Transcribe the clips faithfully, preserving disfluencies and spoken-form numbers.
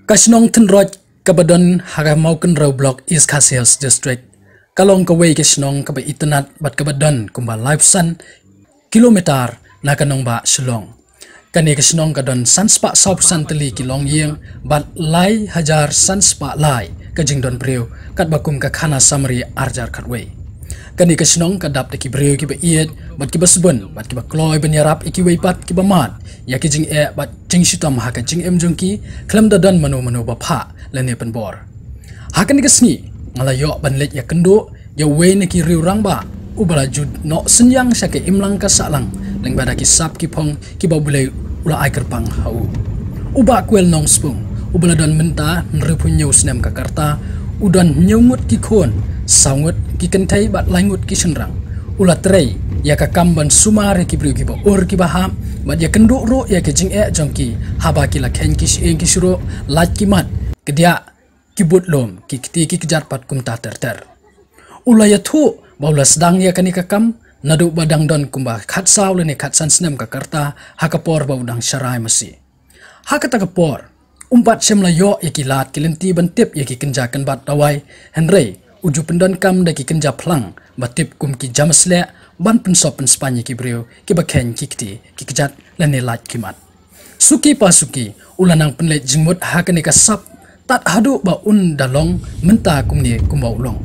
Ka shnong Thynroit kaba don ha ka Mawkynrew Block, East Khasi Hills District, ka long kawei ka shnong kaba itynnad bad kaba don kumba laiphew san kilometer na ka nongbah Shillong. Kane ka shnong ka don san spah saw phew san tylli ki longïing bad lai hajar san spah lai ka jingdon briew, katba kum ka khana summary ar hajar khatwei. Kane ka shnong ka dap da ki briew kiba ïeit bad kiba sbun bad kiba kloi ban ïarap ïa kiwei pat kiba mad ïa ki jingeh bad jingshitom ha ka jingim jong ki, khlem da don mano mano ba phah lane pynbor. Ha kane ka sngi nga la ïoh ban leit ïakynduh ïa uwei na ki riew rangbah uba la ju noh synñiang sha ka imlang ka sahlang lyngba da ki sap ki phong kiba U Blei u la ai kyrpang ha u. U Bah Kwel Nongspung, uba la don mynta hynriewphew hynñiew snem ka rta, u don hynñiew ngut ki khun, saw ngut ki kynthei bad lai ngut ki shynrang. U la trei ïa ka kam ban sumar ïa ki briew kiba ur kiba hap bad ïakynduh ruh ïa ki jingeh jong ki haba ki la kheiñ ki shyieng ki shyrkhei, lait ki mat, kdiah, ki bud lum, ki kti ki kjat bad kumta ter ter. U la ïathuh ba u la sdang ïa kane ka kam naduh ba dang don kumba khatsaw lane khatsan snem ka rta ha ka por ba u dang sharai masi. Ha kata ka por um pat shym la ïoh ïa ki lad ki lynti ban tip ïa ki kynja kynbat dawai, hynrei u ju pyndonkam da ki kynja phlang ba tip kum ki jamasleh ban pynsop pynspaiñ ïa ki briew kiba kheiñ ki kti ki kjat lane lait ki mat. Suki pa suki u la nang pynleit jingmut ha kane ka sap tad haduh ba un da long mynta kumne kumba u long.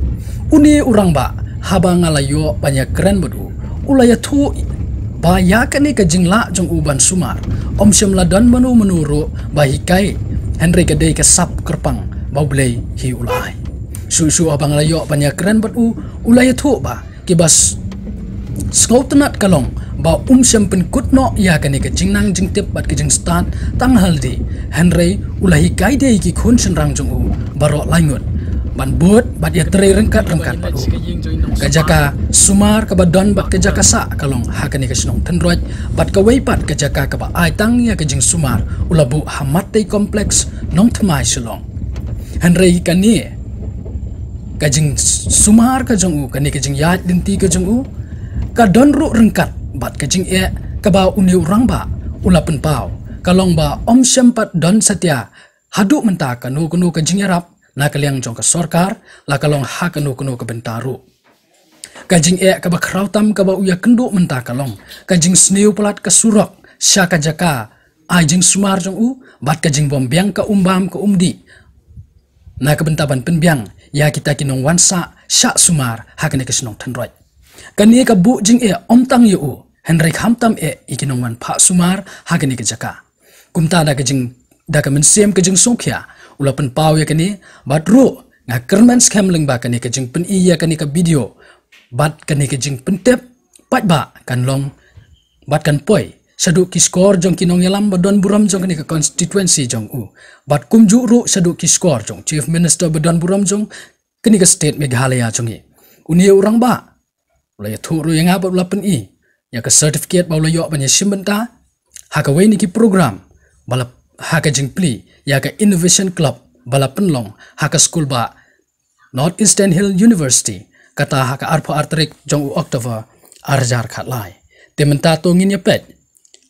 Une u rangbah, haba nga la ïoh ban ïakren bad u, u la ïathuh ba ïa kane ka jinglah jong u ban sumar um shym la don mano mano ruh ba hikai, hynrei ka dei ka sap kyrpang ba U Blei hi u la ai. Shuh shuh haba nga la ïoh ban ïakren bad u, u la ïathuh ba kiba s- sngewtynnad ka long ba um shym pynkut noh ïa kane ka jingnang jingtip bad ka jingstad tang ha lade, hynrei u la hikai de ïa ki khun shynrang jong u baroh lai ngut ban bud bad ïatrei ryngkat ryngkat bad u. Ka jaka sumar kaba don bad ka jaka sah ka long ha kane ka shnong Thynroit, bad kawei pat ka jaka kaba ai tang ïa ka jingsumar u la buh ha Mattei Complex, Nongthymmai, Shillong. Hynrei kane ka jingsumar ka jong u, kane ka jingïaid lynti ka jong u, ka don ruh ryngkat bad ka jingeh kaba une u rangbah u la pynpaw, ka long ba um shym pat don satia haduh mynta kano kano ka jingïarap na ka liang jong ka sorkar, la ka long ha kano kano ka bynta ruh. Ka jingeh kaba khraw tam kaba u ïakynduh mynta ka long ka jingsniew palat ka surok sha ka jaka ai jingsumar jong u bad ka jingbym biang ka umbam ka umdih na ka bynta ban pynbiang ïa kita ki nongwan sah shah sumar ha kane ka shnong Thynroit. Kane ka buh jingeh um tang ïa u, hynrei khamtam eh ïa ki nongwan phah sumar ha kane ka jaka. Kumta da ka jing, da ka mynsiem ka jingsngewkhia u la pynpaw ïa kane, bad ruh nga kyrmen skhem lyngba kane ka jingpyni ïa kane ka video bad kane ka jingpyntip, paidbah, kan long bad kan poi shaduh ki shkor jong ki nongïalam ba don burom jong kane ka constituency jong u, bad kumjuh ruh shaduh ki shkor jong Chief Minister ba don burom jong kane ka state Meghalaya jong ngi. Une u rangbah u la ïathuh ruh ïa nga bad u la pyni ïa ka certificate ba u la ïoh ban ïashim bynta ha kawei na ki program ba la, ha ka jingplie ïa ka Innovation Club ba la pynlong ha ka skul ba North Eastern Hill University, kata ha ka arphew ar tarik jong u October ar hajar khatlai. Te mynta to ngin ïa peit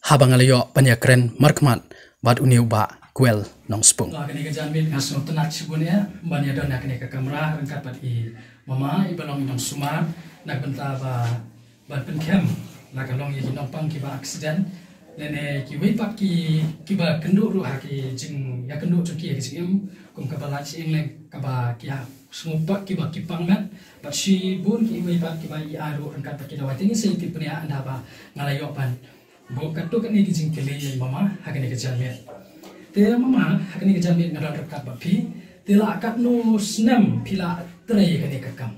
haba nga la ïoh ban ïakren markhmat bad une u Bah Kwel Nongspung. Ba kane ka janmiet nga sngewtynnat shibun ïa ban ïadon ha kane ka kamra ryngkat bad i mama iba long i nongsumar na ka bynta ba ban pynkhem la ka long ïa ki nongpang kiba accident lane kiwei pat ki, kiba kynduh ruh ha ki jingïakynduh jong ki ha ki jingim kum kaba lait shyieng lane kaba ki ha sngewpang kiba ki pang met bad shibun kiwei pat kiba ïa ruh ryngkat bad ki dawai. Te ngin sa ïa pynïaid ynda ba nga la ïoh ban buh katto katne ki jingkylli ïa i mama ha kane ka janmiet. Te mama, ha kane ka janmiet nga don ryngkat bad phi, te la katno snem phi la trei kane ka kam?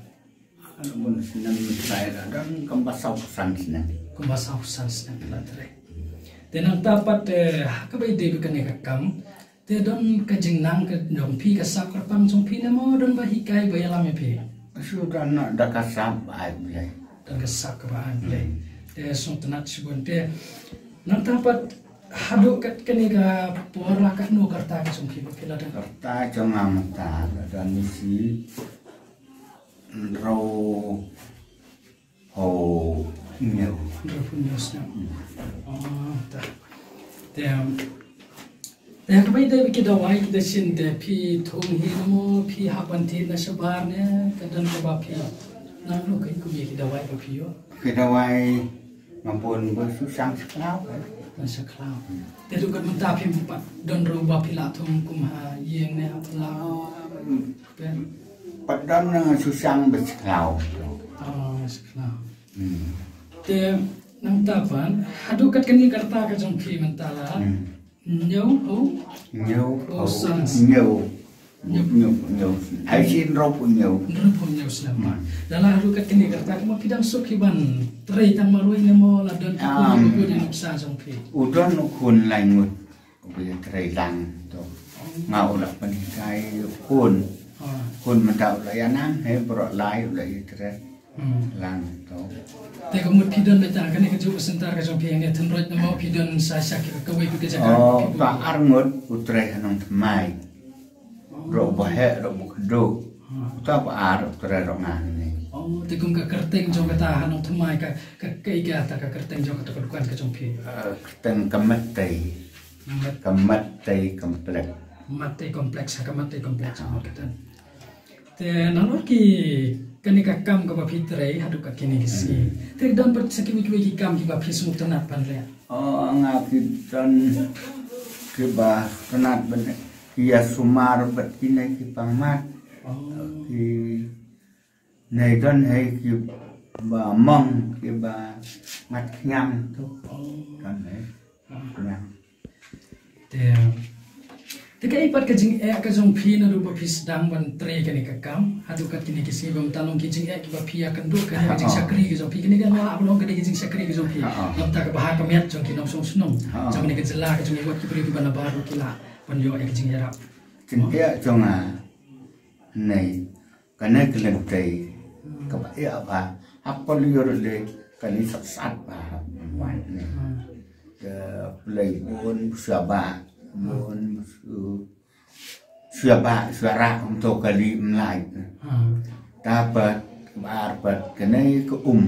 Bun snem, trei la don kumba saw phew san snem. Kumba saw phew san snem phi la trei. Te nangta pat, eh, ha kaba ïadei bad kane ka kam, te don ka jingnang ka jong phi, ka sap kyrpang jong phi, ne mo don ba hikai ba ïalam ïa phi? Shu don da ka sap ba ai Blei. Don ka sap kaba ai Blei. Hmm. Te sngewtynnat shibun. Te nangta pat haduh kat kane ka por la katno ka rta ka jong phi ba phi la don? Ka rta jong nga mynta la don shi hynriew hynñiew. Hynriewphew hynñiew snem. Hmm. Oh, ta. Te, um, Te ha kaba ïadei bad ki dawai ki dashin te phi thung hi ne mo phi hap ban thied na shabar ne ka don kaba phi nang noh kein kum ïa ki dawai ba phi ïoh? Ki dawai nga bun ba shu shang sha khlaw. Na sha khlaw. Te haduh kat mynta phim pat don ruh ba phi la thung kum ha ïing ne ha phyllaw? Pat don, eh, shu shang ba sha khlaw. Oh, sha khlaw. Hmm. Te nangta pat haduh kat kane ka rta ka jong phi mynta la. Hmm. Hynñiew hynñiew. Hynñiew. Oh, san. Hynñiew. Hynñiew. Hynñiew, hynñiew. Ai shi hynriewphew hynñiew. Hynriewphew hynñiew snem. Hmm. Da la haduh kat kane ka rta kumno phi dang suk hi ban trei tang marwei ne mo la don ki khun ba bud ïa nuksa jong phi? U don u khun lai ngut. U ba ïa trei lang to. Nga u la pynhikai u khun. Ah. Khun mynta u la ïa nang he baroh lai u la ïa trei. Hmm. Lang to. Te ka mut phi don beit tang kane ka juh ka syntar ka jong phi hangne Thynroit ne mo phi don sa sha ki kawei pat ka jaka? Oh, phi ba ar ngut u trei ha Nongthymmai. Ruh ba heh ruh ba kyrduh. Hmm. Uta ba ar u trei ruh nga hangne. Oh, te kum ka kyrteng jong kata ha Nongthymmai ka, ka, ka ïa kata ka kyrteng jong kata ka dukan ka jong phi? Eh, kyrteng ka Mat Tei. Mat. Ka Mat Tei Complex. Mat Tei Complex, ha ka Mat Tei Complex. Ah. Mo kata. Te nalor ki kane ka kam kaba phi trei haduh kat kine ki sngi. Hmm. Te don pat sa kiwei kiwei ki kam kiba phi sngewtynnat ban leh? Oh, nga ki don kiba tynnat ban leh ki ïa sumar bad kine ki pangmat. Oh. Ki ne don hei kiba mong kiba ngat khñiang to. Oh. Don hei. Khñiang. Te, te kaei pat ka jingeh ka jong phi naduh ba phi sdang ban trei kane ka kam haduh kat kine ki sngi, ba mynta long ki jingeh kiba phi ïa kynduh kane ka jingshakri ka jong phi, kane ka nga lah ban ong ka dei ka jingshakri ka jong phi. Ha, ha. Namar kata ka bha ka miat jong ki nongshong shnong, ha, jong kane ka jylla ka jong ngi wat ki briew kiba nabar ruh ki lah ban ïoh ïa ka jingïarap. Jingeh jong nga nei. Kane ka lynti kaba ïa ba ha Palior le kane sat sat ba wan ne. Ka plei bun shuwa ba bun shu-, shuwa ba shuwa ra kumto kali mlai. Ta pat ba ar pat kane ka um.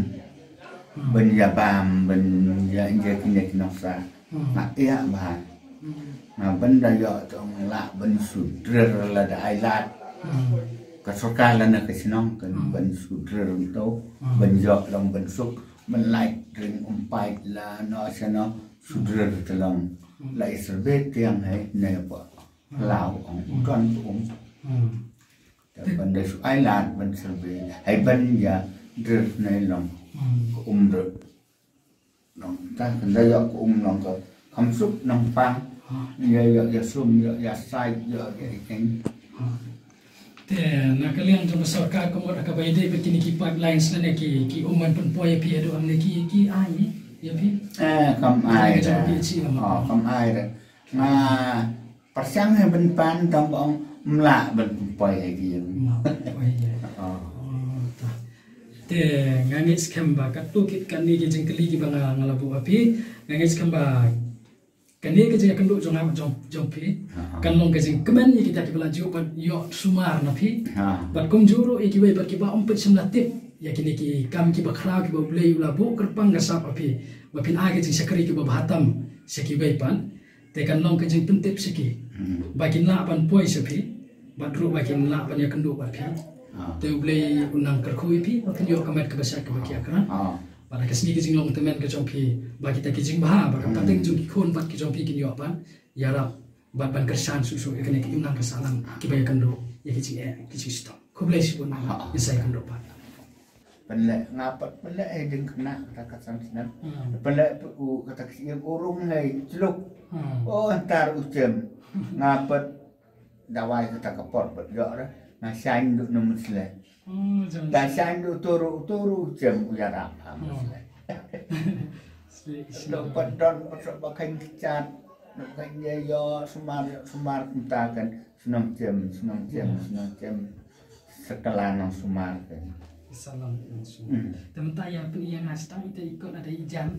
Ban ïa bam ban ïa inje kine ki nongsa. Hmm. Nga ïa ba. Hmm. Nga ban da ïoh tong lah ban sudrir lada ai lad. Hmm. Ka sorkar lane ka shnong kan ban sudrir to. Hmm. Ban ïoh long ban suk ban lait ring um pait la no sha no sudrir te long. Hmm. La i survey tiang hai ne pa. Hmm. Lau ong don um. Hmm. Te ban da shu ai lad ban survey hai ban ïa drir ne long. Hmm. Ka um drir. Nong ta kan da ïoh ka um nong ka kham suk nong pang. Ha. Ïa ïoh ïa sum ïoh ïa sai ïoh ïa ieng. Ha. Te na ka liang jong ka sorkar ka mut ha kaba ïadei bad kine ki pipelines lane ki, ki um ban pynpoi ïa phi haduh hangne ki, ki ai ïa phi? Eh, kam ai. Ka jong ka P H E lama. Oh, kam ai re. Nga pyrshang hi ban pan tang ba ong mlah ban pynpoi ha ki. Mlah pynpoi ïa. Oh. Oh, ta. Te nga ngeit skhem ba katto kit kane ki jingkylli kiba nga, nga la buh ha phi. Nga ngeit skhem ba kane ka jingïakynduh jong nga jong, jong phi. Ha, ha. Kan long ka jingkmen ïa kita kiba la juh ban ïoh sumar na phi. Ha. Bad kumjuh ruh ïa kiwei pat kiba ym pat shym la tip ïa kine ki kam kiba khraw kiba U Blei u la buh kyrpang ka sap ha phi. Ba phin ai ka jingshakri kiba bha tam sha kiwei pat. Te kan long ka jingpyntip sha ki. Hmm. Ba kin lah ban poi sha phi. Bad ruh ba kin lah ban ïakynduh bad phi. Ah. Te U Blei un nang kyrkhu ïa phi ba phin ïoh ka met kaba shait kaba khia krat. Ah. Bad ha ka sngi ka jinglong tymmen ka jong phi ba kita ki jingbha ba ka pateng jong ki khun bad ki jong phi kin ïoh ban ïarap bad ban kyrshan shuh shuh ïa kane ka imlang ka sahlang kiba ïakynduh ïa ki jingeh ki jingshitom. Khublei shibun. Ah. Ïa sa ïakynduh pat. Pynleh nga pat pynleh eh ding khynnah kata ka san snem. Hmm. Pynleh u kata ka siem u rung hei chluk. Hmm. Oh, entar u chem. Nga pat dawai kata ka por pat ïoh re. Nga shaiñ duh na Mynshlei. Hmm, jong. Da shaiñ duh turu, turu u chem u ïarap ha Mynshlei. Sli, sli. Dok pat don pat sok ba khaiñ kchat. Dok khaiñ ïa ïoh sumar, sumar kumta kan. Shnong chem, shnong chem, hmm, shnong chem. Sa ka la nang sumar te. Sa la nang sumar. Hmm. Te mynta ïa pyn ïa nga sdang ite ikut ada ijan.